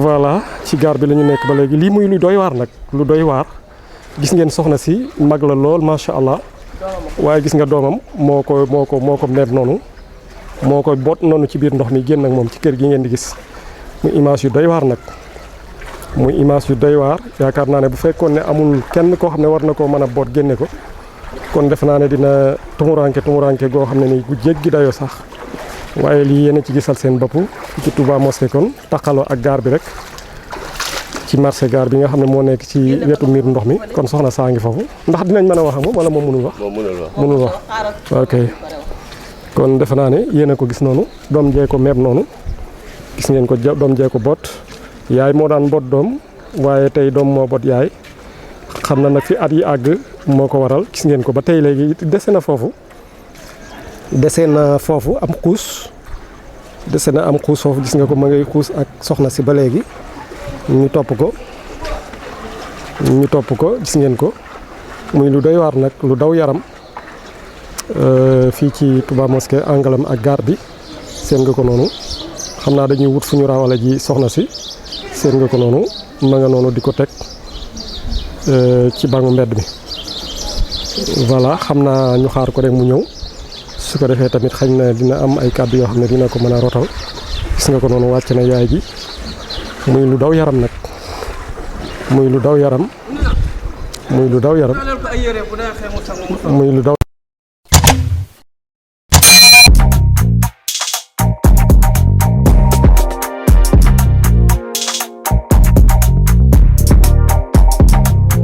voilà ci gaar bi la ñu nekk ba léegi lii muy lu doy waar nag lu doy waar gis ngeen soxna si mag la lool macha allah waaye gis nga doomam moo ko meeb noonu moo ko boot noonu ci biir ndox mi génn ak moom ci kër gi ngeen di gis muy image yu doy waar nag muy image yu doy waar yaakaar naa ne bu fekkoon ne amul kenn koo xam ne war na koo mën a boot génne ko kon def naa ne dina tumuranke goo xam ne ni gu jéggi dayoo sax waaye lii yéen a ci gisal seen bopp ci Touba mosquée kon taqaloo ak gaar bi rek ci marché gaar bi nga xam ne moo nekk ci wetu miir ndox mi kon soxna saa ngi foofu ndax dinañ mën a wax ak moom wala moom mënul wax. mënul wax ok kon defe naa ne yéen a ko gis noonu doom jee ko meeb noonu gis ngeen ko doom jee ko boot yaay moo daan boot doom waaye tey doom moo boot yaay xam na nag fi at yi àgg moo ko waral gis ngeen ko ba tey léegi dese na foofu am xuus foofu gis nga ko ma ngay xuus ak soxna si ba léegi ñu topp ko gis ngeen ko muy lu doy waar nag lu daw yaram fii ci Touba mosquée angalam ak gaar bi seen nga ko noonu xam naa dañuy wut fu ñu rawale ji soxna si seen nga ko noonu ma nga noonu di ko teg ci bangu mbedd mi voilà xam naa ñu xaar ko rek mu ñëw su ko defee tamit xañ na dina am ay kàddu yoo xam ne dina ko mën a rotal gis nga ko noonu wàcc na yaay ji muy lu daw yaram nag muy lu daw yaram